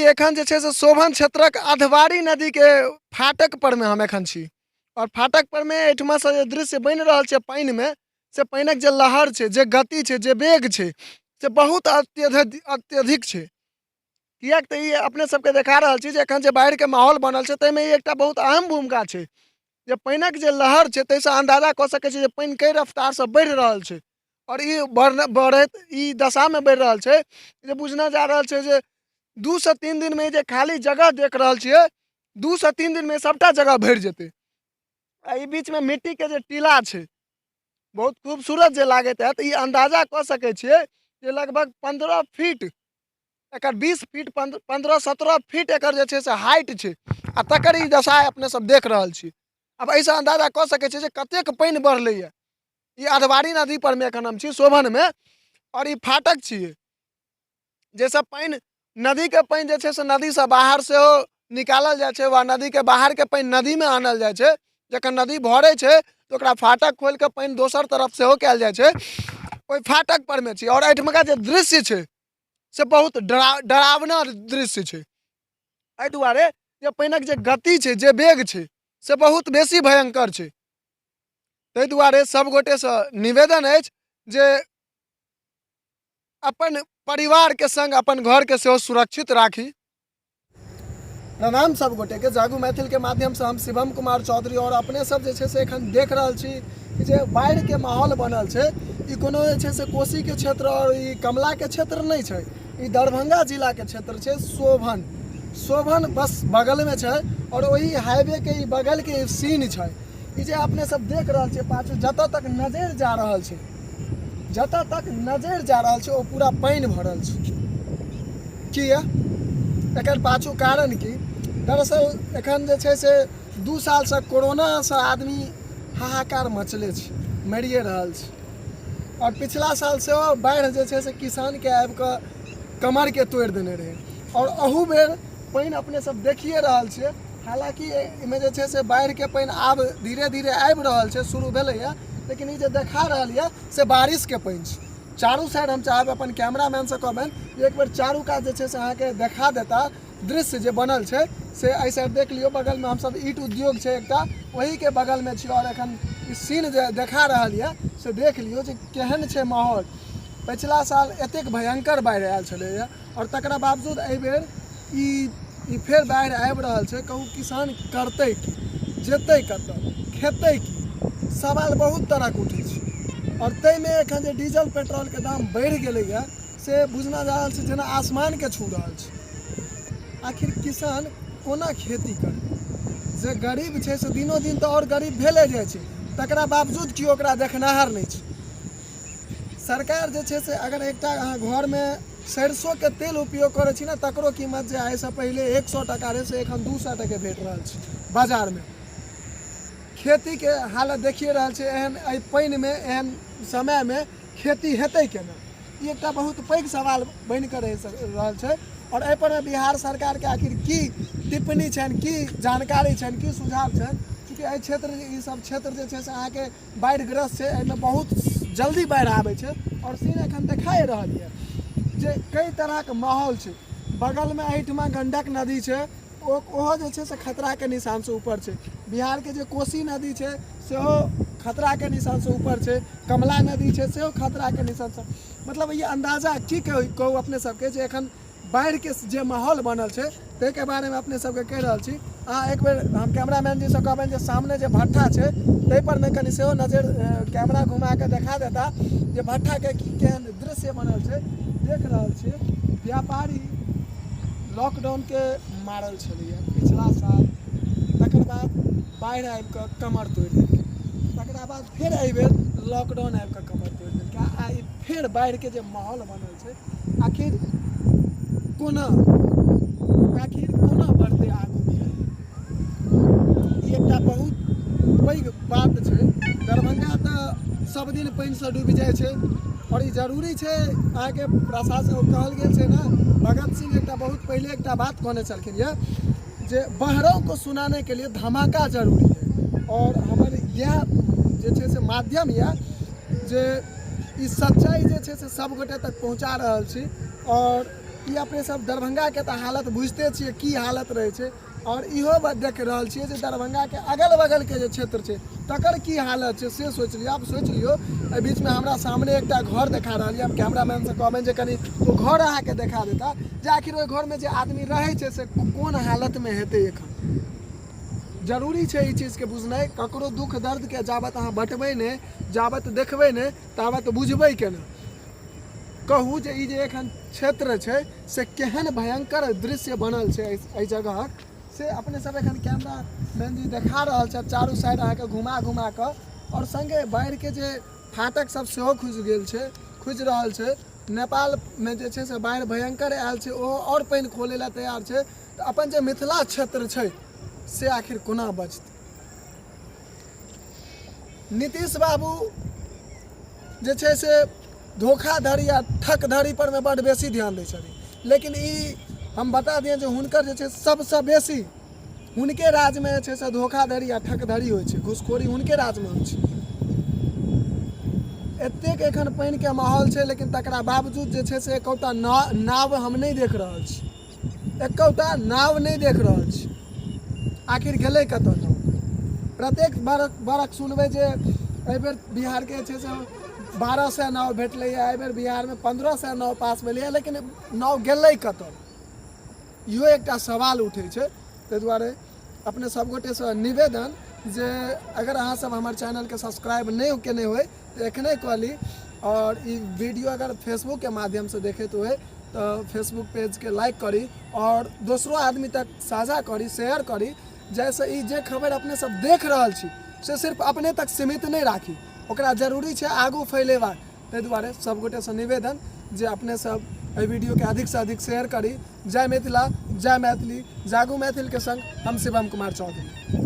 एखन जे छै से शोभन क्षेत्रक अधवारी नदीके फाटक परमे हम एखन छी आओर फाटक परमे एहिठुमासँ जे दृश्य बनि रहल छै पानिमे से पानिक जे लहर छै, जे गति छै, जे वेग छै, से बहुत अत्यधिक अत्यधिक छै। किएक तऽ ई अपने सबके देखा रहल छी जे एखन जे बाढ़िके माहौल बनल छै, ताहिमे ई एकटा बहुत अहम भूमिका छै जे पानिक जे लहर छै, ताहिसँ अन्दाजा कऽ सकै छी जे पानि कै रफ्तारसँ बढ़ि रहल छै। आओर ई बढ़ैत ई दशामे बढ़ि रहल छै जे बुझना जा रहल छै जे 2 से 3 दिनमे जे खाली जगह देख रहल छियै, 2 से 3 दिनमे सभटा जगह भरि जेतै। आ ई बीचमे मिट्टीके जे टीला छै, बहुत खूबसूरत जे लागैत हैत। ई अन्दाजा कऽ सकै छियै जे लगभग 15 फीट एकर, 20 फीट, 15-17 फीट एकर जे छै से हाइट छै आ तकर ई दशा अपने सब देख रहल छी। आब एहिसँ अन्दाजा कऽ सकै छियै जे कतेक पानि बढ़लैए। ई अधवारी नदी पर मे एखन हम छी शोभनमे आओर ई फाटक छियै, जाहिसँ पानि, नदीके पानि जे छै से नदीसँ बाहर सेहो निकालल जाइ छै वा नदीके बाहरके पानि नदीमे आनल जाइ छै। जखन नदी भरै छै तऽ ओकरा फाटक खोलि कऽ पानि दोसर तरफ सेहो कयल जाइ छै। ओहि फाटक परमे छी आओर एहिठमका जे दृश्य छै से बहुत डरावना दृश्य छै, एहि दुआरे जे पानिक जे गति छै, जे वेग छै, से बहुत बेसी भयङ्कर छै। ताहि दुआरे सब गोटेसँ निवेदन अछि जे अपन परिवारके संग अपन घरके सेहो सुरक्षित राखी। प्रणाम सब गोटे के, जागू मैथिल के माध्यम से हम शिवम कुमार चौधरी और अपने सब जे छै से एखन देख रहल छी कि जे बाढ़ि के माहौल बनल छै, ई कोनो जे छै से कोसी के क्षेत्र और ई कमला के क्षेत्र नहि छै, ई दरभंगा जिला के क्षेत्र छै शोभन। शोभन बस बगल में छै और ओही हाईवे के ई बगल के ई सीन छै। ई जे अपने सब देख रहल छियै, पाछू जतऽ तक नजरि जा रहल छै, जतऽ तक नजरि जा रहल छै, ओ पूरा पानि भरल छै। किया? एकर पाछू कारण की? दरअसल एखन जे छै से 2 सालसँ कोरोनासँ आदमी हाहाकार मचले छै, मरिए रहल छै आओर पिछला साल सेहो बाढ़ि जे छै से किसानके आबि कऽ कमरके तोड़ि देने रहै आओर अहू बेर पानि अपने सब देखिए रहल छियै। हालाँकि एहिमे जे छै से बाढ़िके पानि आब धीरे धीरे आबि रहल छै, शुरू भेलैए, लेकिन ई जे देखा रहल यऽ से बारिशके पानि छै। चारू साइड हम चाहब, अपन कैमरामैनसँ कहबनि जे एक बेर चारू कात जे छै से अहाँके देखा देता दृश्य जे बनल छै से। एहि साइड देख लियौ, बगलमे हमसब ईट उद्योग छै एकटा, ओहीके बगलमे छी आओर एखन ई सीन जे देखा रहल यऽ से देख लियौ जे केहन छै माहौल। पछिला साल एतेक भयङ्कर बाढ़ि आयल छलैए आओर तकरा बावजूद एहिबेर ई ई फेर बाढ़ि आबि रहल छै। कहू, किसान करतै की? जेतै कतऽ? खेतै की? सवाल बहुत तरहके उठै छै आओर ताहिमे एखन जे डीजल पेट्रोलके दाम बढ़ि गेलैए से बुझना जा रहल छै जेना आसमानके छू रहल छै। आखिर किसान कोना खेती करतै? जे गरीब छै से दिनो दिन तऽ आओर गरीब भेले जाइ छै, तकरा बावजूद केओ ओकरा देखनिहार नहि छै। सरकार जे छै से अगर एकटा अहाँ घरमे सरिसोके तेल उपयोग करै छी ने, तकरो कीमत जे आइसँ पहिले 100 टका रहै से एखन 200 टके भेट रहल छै बाजारमे। खेतीके हालत देखिए रहल छै। एहन एहि पानिमे, एहन समयमे खेती हेतै केना? ई एकटा बहुत पैघ सवाल बनि कऽ रहि रहल छै आओर एहिपर बिहार सरकारके आखिर की टिप्पणी छनि, की जानकारी छनि, की सुझाव छनि? चूँकि एहि क्षेत्र, ई सब क्षेत्र जे छै से अहाँके बाढ़िग्रस्त छै, एहिमे बहुत जल्दी बाढ़ि आबै छै आओर सीन एखन देखाए रहल यऽ जे कई तरहके माहौल छै। बगलमे एहिठमा गण्डक नदी छै, ओ ओहो जे छै से खतराके निशानसँ ऊपर छै। बिहारके जे कोसी नदी छै सेहो खतराके निशानसँ ऊपर छै। कमला नदी छै, सेहो खतराके निशानसँ। मतलब ई अन्दाजा की कहू अपने सबके जे एखन बाढ़िके जे माहौल बनल छै ताहिके बारेमे अपने सबके कहि रहल छी। अहाँ एक बेर हम कैमरामैन जीसँ कहबनि जे सामने जे भट्ठा छै ताहिपर मे कनि सेहो नजरि कैमरा घुमा कऽ देखा देता जे भट्ठाके की केहन दृश्य बनल छै। देख रहल छियै, व्यापारी लॉकडाउनके मारल छलैए पिछला साल, तकर बाद बाढ़ि आबि कऽ कमर तोड़ि देलकै, तकरा बाद फेर एहिबेर लॉकडाउन आबि कऽ कमर तोड़ि देलकै आ ई फेर बाढ़िके जे माहौल बनल छै, आखिर कोना बढ़तै आगू बिहार? ई एकटा बहुत पैघ बात छै। दरभंगा तऽ सब दिन पानिसँ डूबि जाइ छै आओर ई जरूरी छै अहाँके प्रशासन, कहल गेल छै ने, भगत सिंह एकटा बहुत पहिले एकटा बात कहने छलखिन यऽ जे बहरों को सुनाने के लिए धमाका जरूरी है। आओर हमर इएह जे छै से माध्यम यऽ जे ई सच्चाइ जे छै से सब गोटे तक पहुँचा रहल छी आओर ई अपने सब दरभंगाके तऽ हालत बुझिते छियै की हालत रहै छै आओर इहो देख रहल छियै जे दरभंगाके अगल बगलके जे क्षेत्र छै तकर की हालत छै से सोचि लियौ। आब सोचि लियौ, एहि बीचमे हमरा सामने एकटा घर देखा रहल यऽ। हम कैमरामैनसँ कहबनि जे कनि ओ घर अहाँके देखा देता जे आखिर ओहि घरमे जे आदमी रहै छै से कोन हालतमे हेतै। एखन जरूरी छै ई चीजके बुझनाइ। ककरो दुःख दर्दके जाबत अहाँ बँटबै नहि, जाबत देखबै नहि, ताबत बुझबै केना? कहू जे ई जे एखन क्षेत्र छै से केहन भयंकर दृश्य बनल छै एहि जगहक, से अपने सब एखन कैमरा मैन जी देखा रहल छथि चारू साइड अहाँके घुमा घुमा कऽ। आओर सङ्गे बाढ़िके जे फाटक सब सेहो खुजि गेल छै, खुजि रहल छै। नेपालमे जे छै से बाढ़ि भयंकर आयल छै, ओ आओर पानि खोलै लए तैयार छै। तऽ अपन जे मिथिला क्षेत्र छै से आखिर कोना बचतै? नीतीश बाबू जे छै से धोखाधड़ी आ ठकधड़ी परमे बड्ड बेसी ध्यान दै छथिन, लेकिन ई हम बता दिअ जे हुनकर जे छै सबसँ बेसी हुनके राज्यमे जे छै से धोखाधड़ी आ ठकधड़ी होइ छै, घुसखोरी हुनके राज्यमे होइ छै। एतेक एखन पानिके माहौल छै, लेकिन तकरा बावजूद जे छै से एकोटा नाव हम नहि देख रहल छी, एकोटा नाव नहि देख रहल छी। आखिर गेलै कतऽ नाव? प्रत्येक बरख बरख सुनबै जे एहिबेर बिहारके जे छै से 1200 नाव भेटलैए, एहिबेर बिहारमे 1500 नाव पास भेलैए, लेकिन नाव गेलै कतऽ? इहो एकटा सवाल उठै छै। ताहि दुआरे अपने सभगोटेसँ निवेदन जे अगर अहाँसभ हमर चैनलके सब्सक्राइब नहि केने होइ तऽ एखने कऽ ली, आओर ई वीडियो अगर फेसबुकके माध्यमसँ देखैत होइ तऽ फेसबुक पेजके लाइक करी आओर दोसरो आदमी तक साझा करी, शेयर करी, जाहिसँ ई जे खबरि अपने सब देख रहल छी से सिर्फ अपने तक सीमित नहि राखी, ओकरा जरूरी छै आगू फैलेबाक। ताहि दुआरे सभगोटेसँ निवेदन जे अपने सब एहि वीडियोके अधिकसँ अधिक शेयर करी। जय मिथिला, जय मैथिली। जागू मैथिलके संग हम शिवम कुमार चौधरी।